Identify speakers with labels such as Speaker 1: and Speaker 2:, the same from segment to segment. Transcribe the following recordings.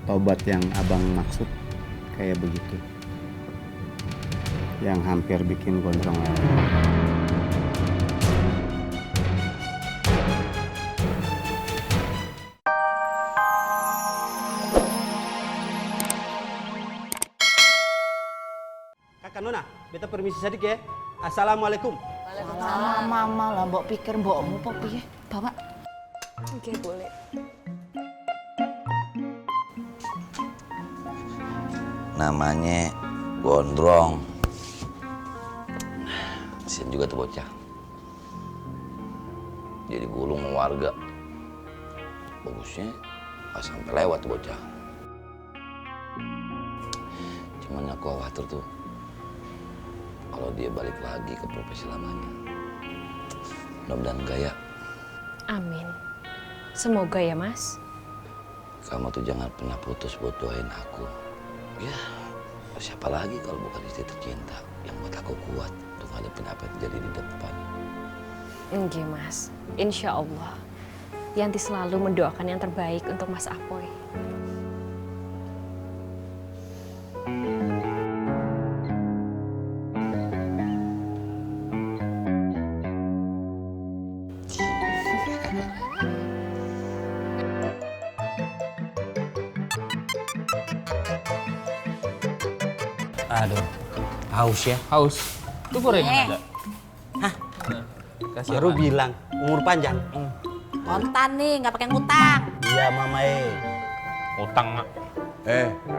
Speaker 1: Tobat yang abang maksud kayak begitu. Yang hampir bikin gondrong lele. Kakak Nona, beta permisi sedikit ya. Assalamualaikum.
Speaker 2: Waalaikumsalam. Mama lah, mbok pikir mbokmu apa piye? Bawa.
Speaker 3: Oke, boleh.
Speaker 4: Namanya gondrong. Kasian juga tuh bocah. Jadi gulung sama warga. Bagusnya nggak sampai lewat tuh bocah. Cuman aku khawatir tuh kalau dia balik lagi ke profesi lamanya. Mudah-mudahan enggak ya.
Speaker 3: Amin. Semoga ya, Mas.
Speaker 4: Kamu tuh jangan pernah putus buat doain aku. Ya, siapa lagi kalau bukan istri tercinta yang buat aku kuat untuk ngadepin apa yang terjadi di depan.
Speaker 3: Oke, Mas. Insya Allah. Yanti selalu mendoakan yang terbaik untuk Mas Apoy.
Speaker 5: Aduh, haus ya? Haus. Itu gorengan ada?
Speaker 2: Hah?
Speaker 5: Kasih
Speaker 1: Baru
Speaker 5: apaan?
Speaker 1: bilang umur panjang.
Speaker 2: Kontan nih, nggak pakai ngutang.
Speaker 1: Iya mamae.
Speaker 5: Utang, Mak.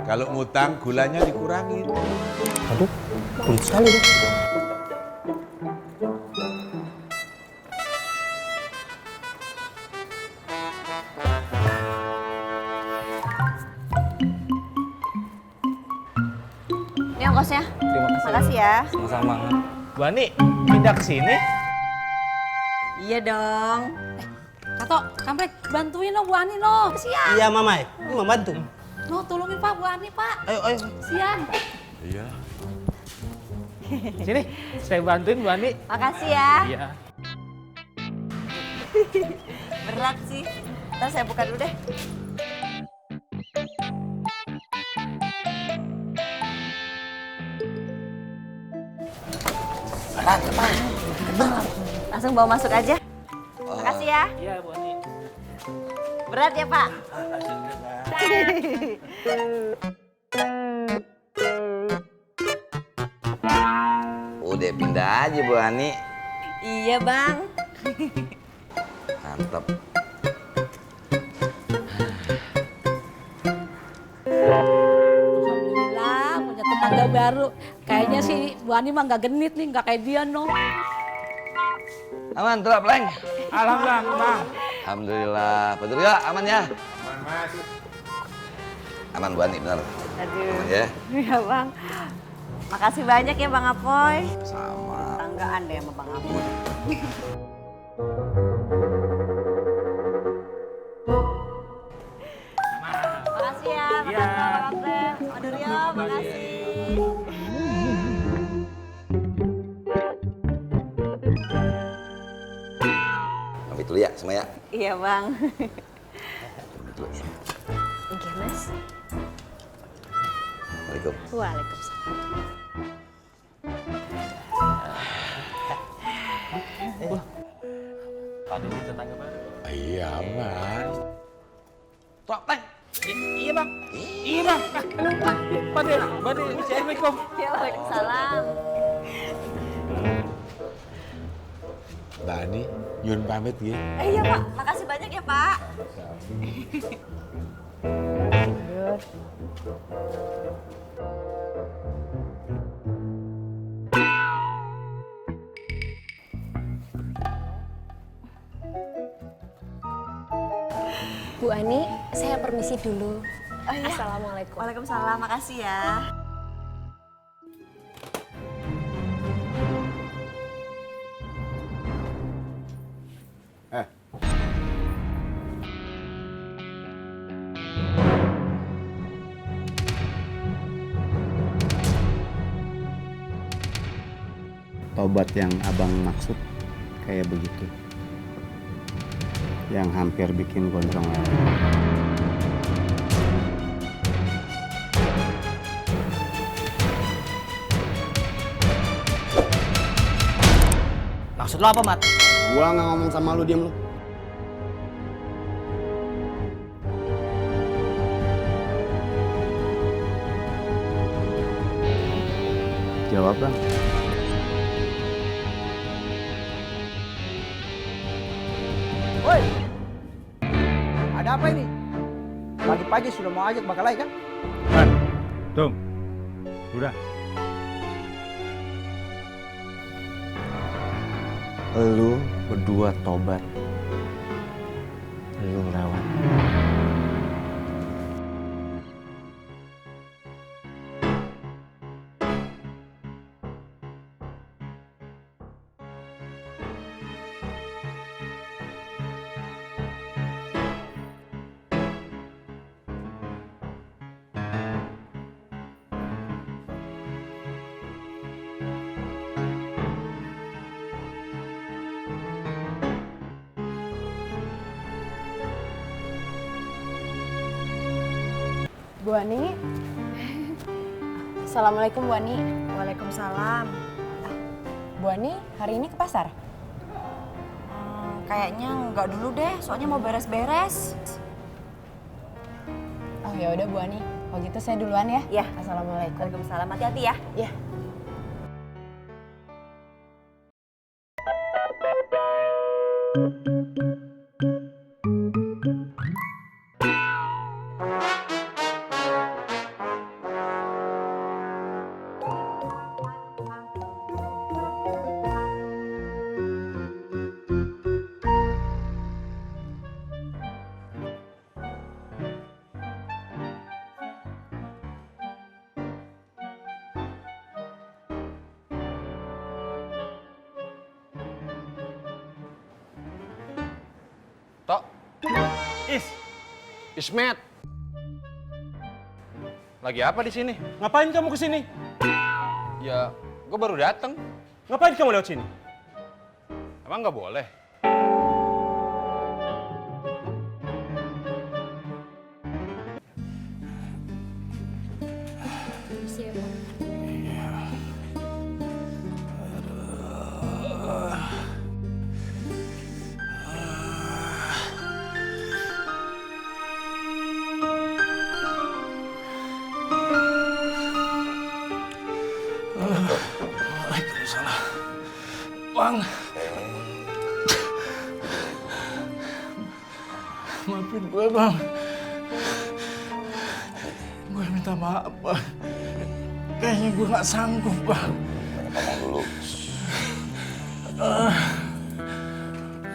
Speaker 6: Kalau ngutang gulanya dikurangin.
Speaker 1: Aduh, pelit sekali deh.
Speaker 2: Ini ongkosnya.
Speaker 5: Terima kasih.
Speaker 2: Makasih ya.
Speaker 5: Sama-sama. Bu Ani, pindah ke sini?
Speaker 2: Iya dong. Kato, kampret bantuin dong Bu Ani no. Kesian.
Speaker 1: Iya mamae, ini membantu.
Speaker 2: No, tolongin Pak Bu Ani Pak.
Speaker 1: Ayo.
Speaker 2: Kesian.
Speaker 6: Iya.
Speaker 5: Sini, saya bantuin Bu Ani.
Speaker 2: Makasih ya.
Speaker 5: Iya.
Speaker 2: Berat sih. Ntar saya buka dulu deh. Berat, Pak. Langsung bawa masuk aja. Makasih ya.
Speaker 5: Iya, Bu Ani.
Speaker 2: Berat ya Pak.
Speaker 4: Udah pindah aja Bu Ani.
Speaker 2: Iya Bang.
Speaker 4: Mantap.
Speaker 7: Alhamdulillah punya tetangga baru. Kayaknya sih Bu Ani mah nggak genit nih, nggak kayak dia no.
Speaker 4: Aman, terap, Leng.
Speaker 5: Alhamdulillah, Bang.
Speaker 4: Alhamdulillah. Pak Duryo, aman ya? Aman, Bu Ani, benar.
Speaker 2: Aduh.
Speaker 4: Aman ya?
Speaker 2: Iya Bang. Makasih banyak ya Bang Apoy.
Speaker 4: Sama.
Speaker 2: Tanggaan deh sama Bang Apoy. Makasih ya,
Speaker 5: Iya.
Speaker 2: Bang Apoy. Aduh Rio, makasih.
Speaker 4: Pamit dulu ya, semua ya.
Speaker 2: Iya Bang.
Speaker 4: Pamit dulu ya.
Speaker 3: Oke, Mas.
Speaker 4: Assalamualaikum.
Speaker 3: Waalaikumsalam.
Speaker 5: Pak ini tetangga baru.
Speaker 6: Iya, aman.
Speaker 4: Terap, Leng.
Speaker 5: Iya, Bang. Iya, Bang. Pak De, Assalamualaikum.
Speaker 2: Ya, Waalaikumsalam.
Speaker 6: Mbak Ani, nyun pamit ya.
Speaker 2: Iya Pak, makasih banyak ya Pak.
Speaker 3: Bu Ani, saya permisi dulu.
Speaker 2: Oh iya.
Speaker 3: Assalamualaikum.
Speaker 2: Waalaikumsalam, makasih ya.
Speaker 1: Tobat yang abang maksud kayak begitu. Yang hampir bikin gondrong lele.
Speaker 5: Maksud lo apa, Mat?
Speaker 1: Gua nggak ngomong sama lu, diam lu. Jawab, Bang.
Speaker 8: Woi, ada apa ini? Pagi-pagi sudah mau ajak bakalai kan?
Speaker 5: Tum, udah.
Speaker 1: Lu berdua tobat. Lu lewat.
Speaker 9: Bu Ani. Assalamualaikum Bu Ani.
Speaker 10: Waalaikumsalam.
Speaker 9: Bu Ani, hari ini ke pasar?
Speaker 10: Kayaknya nggak dulu deh, soalnya mau beres-beres.
Speaker 9: Oh ya udah Bu Ani, kalau gitu saya duluan ya.
Speaker 10: Ya.
Speaker 9: Assalamualaikum.
Speaker 10: Waalaikumsalam, hati-hati ya.
Speaker 9: Ya.
Speaker 5: Tok. Ismet. Lagi apa di sini?
Speaker 11: Ngapain kamu kesini?
Speaker 5: Ya, gue baru datang.
Speaker 11: Ngapain kamu lewat sini?
Speaker 5: Emang nggak boleh?
Speaker 11: Waalaikumsalam. Bang. Maafin gue, Bang. Gue minta maaf, Bang. Kayaknya gue gak sanggup, Bang.
Speaker 4: Ngomong dulu.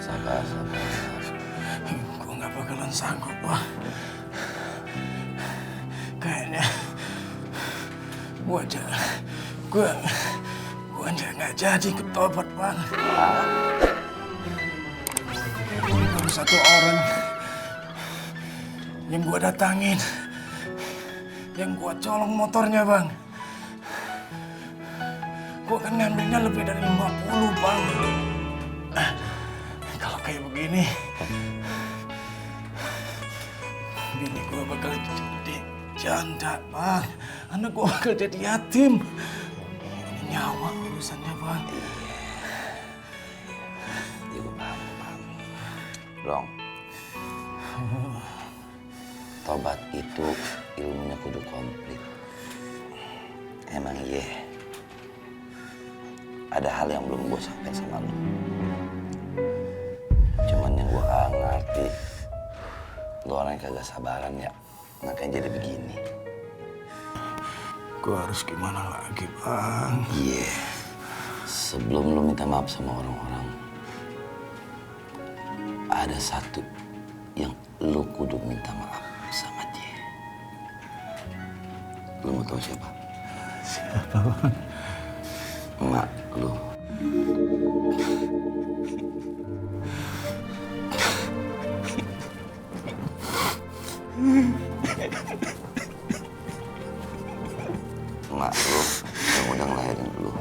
Speaker 4: Sabar.
Speaker 11: Gue gak bakalan sanggup, Bang. Kayaknya gue aja nggak jadi ketobat, Bang. Baru satu orang yang gue datangin, yang gue colong motornya, Bang. Gue kan ngambilnya lebih dari 50, Bang. Kalau kayak begini, bini gue bakal jadi janda, Bang. Anak gue bakal jadi yatim. Ini nyawa urusannya, Bang.
Speaker 4: Iya, gue paham. Dong. Tobat itu ilmunya kudu komplit. Emang iya. Ada hal yang belum gue sampai sama lu. Cuman yang gue gak ngerti, lu orang yang kagak sabaran ya. Makanya jadi begini.
Speaker 11: Gue harus gimana lagi, Bang?
Speaker 4: Iya. Sebelum lu minta maaf sama orang-orang, ada satu yang lu kudu minta maaf sama dia. Lu mau tahu siapa?
Speaker 11: Siapa, Bang?
Speaker 4: Emak lu. Emak lu yang udah ngelahirin lu.